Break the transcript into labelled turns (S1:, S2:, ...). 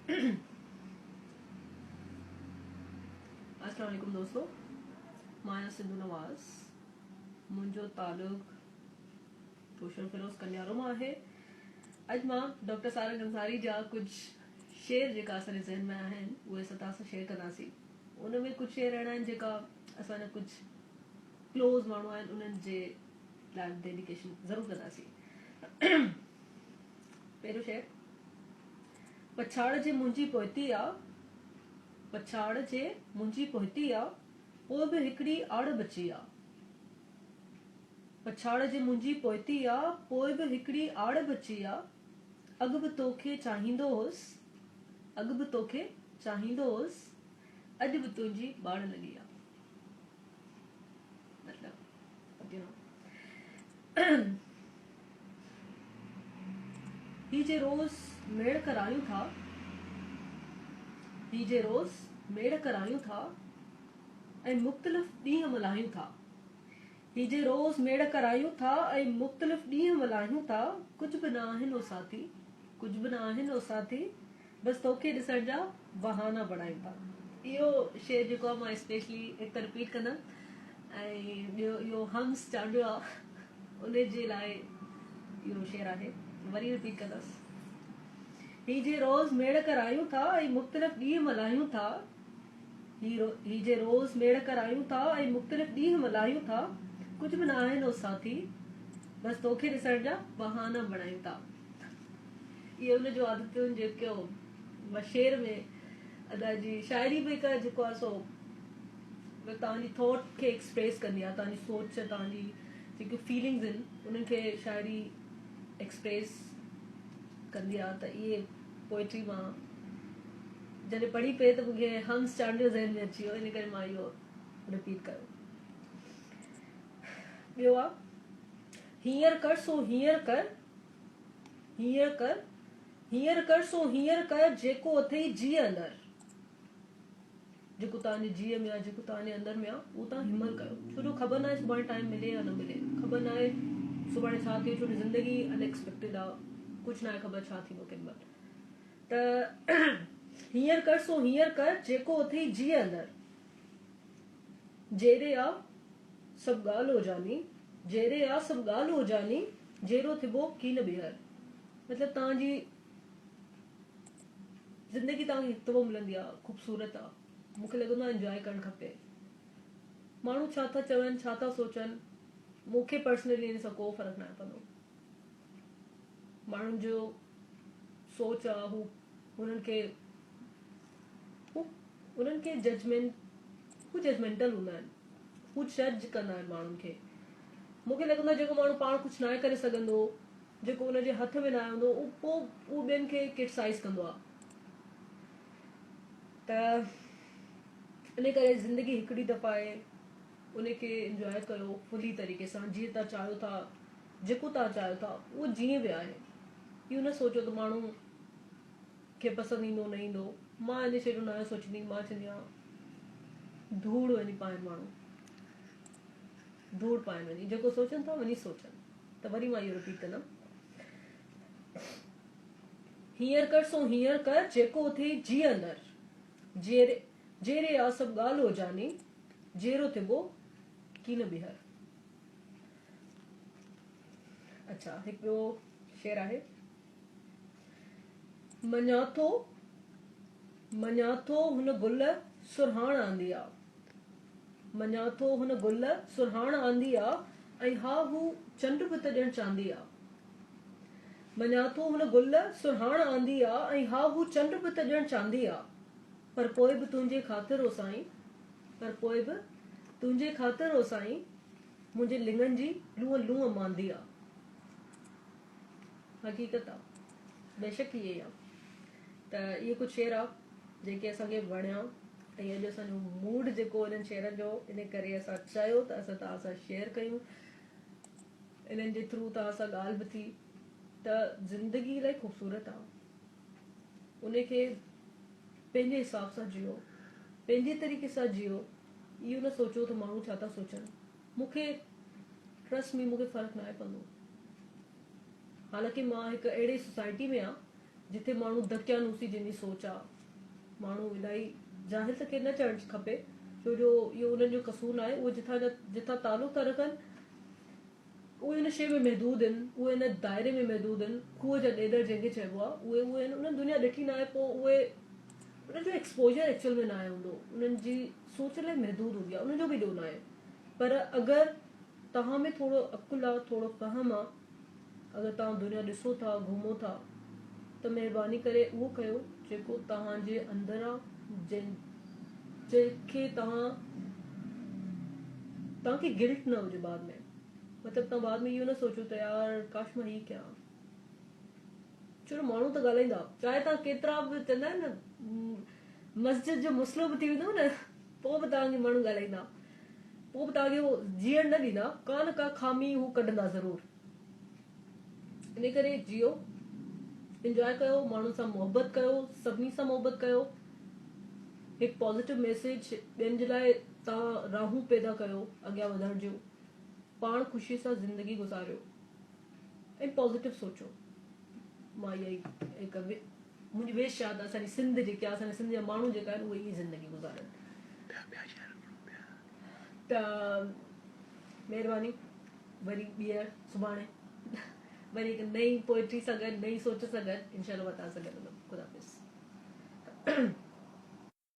S1: السلام عليڪم دوستو، مان آهيان سنڌو نواز. منهنجو تعلق روشن فيروز ڪنڊيارو مان آهي. اڄ مان ڊاڪٽر سارنگ انصاري جا ڪجهه شعر جيڪا اسان جي ذهن ۾ آهن اهي اسان توهان سان شيئر ڪنداسين. ان ۾ ڪجهه شعر اهڙا آهن جيڪا اسان جا ڪجهه ڪلوز ماڻهو آهن انهن جي لاء ڊيڊيڪيشن ضرور ڪنداسين. پهريون شعر، پڇاڙ جي منهنجي پوئتي آ، پڇاڙ جي منهنجي پوئتي آ، پوء به هڪڙي آڙ بچي آ. پڇاڙ جي منهنجي پوئتي آ، پوء به هڪڙي آڙ بچي آ. اڳ به توکي چاهيندو هوس، اڳ به توکي چاهيندو هوس، اڄ به تنهنجي ٻاڙ لڳي آ. مطلب you know هي جي روز ميڙ ڪرايون ٿا، هي جي روز ميڙ ڪرايون ٿا ۽ مختلف ڏينهن ملهايون ٿا. هي جي روز ميڙ ڪرايون ٿا ۽ مختلف ڏينهن ملهايون ٿا. ڪجهه به نه آهن او ساٿي، ڪجهه به نه آهن او ساٿي، بس توکي ڏسڻ جا بهانا بڻايون ٿا. اهو شعر جيڪو آهي مان اسپيشلي هڪ ته رپيٽ ڪندم ۽ ٻيو اهو حمز چانڊيو آهي ان جي لاء اهو شعر آهي وري رپيٽ ڪندس. هي جي روز ميڙ ڪرايون ٿا ۽ مختلف ڏينهن ملهايون ٿا. هي جي روز ميڙ ڪرايون ٿا ۽ مختلف ڏينهن ملهايون ٿا. ڪجهه به نه آهن او ساٿي بس توکي ڏسڻ جا بهانا بڻايون ٿا. اهي ان جون عادتون جيڪو شعر ۾ ادا جي شاعري به هڪ جيڪو آهي سو توهان جي ٿاٽ کي ايڪسپريس ڪندي آهي، توهان جي سوچ، توهان جي جيڪي فيلنگز آهن انهن کي شاعري ايڪسپريس ڪندي آهي. ته اهي پوئٽري مان جڏهن پڙهي پئي ته مونکي حمز چانڊيو ذهن ۾ اچي ويو، ان ڪري مان اهو رپيٽ ڪيو. ٻيو آهي هينئر ڪر سو هينئر ڪر، هينئر ڪر، هينئر ڪر سو هينئر ڪر، جيڪو اٿئي جيء اندر. جيڪو توهان جي جيء ۾ آهي، جيڪو توهان جي اندر ۾ آهي، اهو توهان هنمهل ڪيو. ڇو جو خبر ناهي سڀاڻي ٽائيم ملي يا نه ملي. خبر ناهي سڀاڻي ڇا ٿئي، ڇو جو زندگي ان ايڪسپيڪٽيڊ آهي، ڪجهه ناهي خبر ڇا ٿيندو ڪنهن مهل. ته هينئر ڪر سو هينئر ڪر، جيڪو اٿئي جيء اندر. جيري آ سڀ ڳالهه او جاني، جيري آ سڀ ڳالهه او جاني، جيرو ٿبو ڪين ٻيهر. مطلب توهان جي زندگي توهان کي هڪ دفعو ملندي آ، خوبصورت آ، مون کي لڳندو آ انجواء ڪرڻ کپي. ماڻهو ڇا ٿا چون، ڇا ٿا سوچن، مون کي پرسنلي ان سان ڪو فرق ناهي پوندو. ماڻهن جو سوچ آ، هو هنن کي هو انهن کي ججمينٽ هو ججمينٽل هوندا آهن، هو جج ڪندا آهن ماڻهن کي. مون کي لڳندو آهي جيڪو ماڻهو پاڻ ڪجهه ناهي ڪري سگهندو، جيڪو ان جي هٿ ۾ ناهي هوندو، اهو پوء اهو ٻين کي ڪرٽسائز ڪندو آهي. ته ان ڪري زندگي هڪڙي دفعا آهي، ان کي انجواء ڪيو فلي طريقي سان، جيئن توهان چاهيو ٿا، جيڪو توهان چاهيو ٿا اهو جيئن به آهي. اهو نه سوچو ته ماڻهو کي پسند ايندو نه ايندو. مان ان شيء جو ناهي سوچيندي، مان چوندي آهيان ڌوڙ وڃي پائن ماڻهو، ڌوڙ پائن وڃي، جيڪو سوچن ٿا وڃي سوچن. ته وري مان اهو رپيٽ ڪندم، هينئر ڪر سو هينئر ڪر، جيڪو اٿئي جيء اندر، جيري جيري آ سڀ ڳالهه او جاني، جيرو ٿيبو ڪين ٻيهر. اڇا هڪ ٻيو شعر آهي. مڃان ٿو، مڃان ٿو هن گل سرهاڻ آندي آ. مڃان ٿو هن گل سرهاڻ آندي آ ۽ ها هو چنڊ به ته ڄڻ چاندي آ. مڃان ٿو هن گل سرهاڻ آندي آ ۽ ها هو چنڊ به ته ڄڻ چاندي آ. پر پوء به تنهنجي خاطر او سائين، پر پوء به تنهنجي خاطر او سائين، منهنجي لڱن جي لونء لونء ماندي آ. حقيقت آ بيشڪ ائين ئي آ ته اهي ڪجهه شعر آ جيڪي اسان کي وڻيا ۽ اڄ اسان جو موڊ جيڪو انهن شعرن جو ان ڪري اسان چيو ته اسان توهان سان شيئر ڪيون انهن جي ٿرو توهان سان ڳالهه به ٿي ته زندگي الاهي خوبصورت آ ان کي پنهنجي حساب سان جيئو پنهنجي طريقي سان جيئو اهو نه سوچو ته ماڻهو ڇا ٿا سوچن مون کي ٽرسٽ مي مون کي فرق ناهي پوندو. حالانڪه مان هڪ اهڙي سوسائٽي ۾ آهيان جتي ماڻهو دقيانوسي جن جي سوچ آ، ماڻهو الائي جاهل ته کي نه چوڻ کپي ڇو جو اهو انهن جو قصور ناهي، اهي جتان جا جتان تعلق ٿا رکن اهي ان شيء ۾ محدود آهن، اهي ان دائري ۾ محدود آهن، کوهه جا ڏيڏر جنهن کي چئبو آ اهي اهي آهن، انهن دنيا ڏٺي ناهي پوء اهي انهن جو ايڪسپوجر ايڪچوئل ۾ ناهي هوندو، انهن جي سوچ الائي محدود هوندي آ، انهن جو به ڏوهه ناهي پر اگر توهان ۾ ٿورو عقل آ، ٿورو فهم آ، اگر توهان دنيا ڏسو ٿا، گهمو ٿا ته مهرباني ڪري اهو ڪيو جيڪو توهان جي اندر آ، جنهن کي توهان توهان کي گلٽ نه هجي بعد ۾ مطلب توهان بعد ۾ اهو نه سوچو ته يار ڪاش مان هي ڪيان ها. ڇو جو ماڻهو ته ڳالهائيندا چاهي توهان ڪيترا به چوندا آهن نه مسجد جو مصلو به ٿي ويندو نه پوء به توهان کي ماڻهو ڳالهائيندا پوء به توهان کي هو جيئڻ نه ڏيندا ڪا نه ڪا خامي هو ڪڍندا ضرور ان ڪري جيئو انجواء ڪيو ماڻهن سان محبت ڪيو سڀني سان محبت ڪيو هڪ پازيٽو ميسيج ٻين جي لاء توهان راهون پيدا ڪيو اڳيان وڌڻ جون پاڻ خوشي سان زندگي گذاريو ۽ پازيٽو سوچو مان اها ئي هڪ منهنجي ويش آ ته اسان جي سنڌ جيڪي آ اسان جي سنڌ جا ماڻهو جيڪا آهن اهي ائين زندگي گذارن ته مهرباني وري ٻيهر سڀاڻي وري هڪ نئين پوئٽري سان گڏ نئين سوچ سان گڏ انشاء الله مان توهان سان گڏ هوندم خدا حافظ.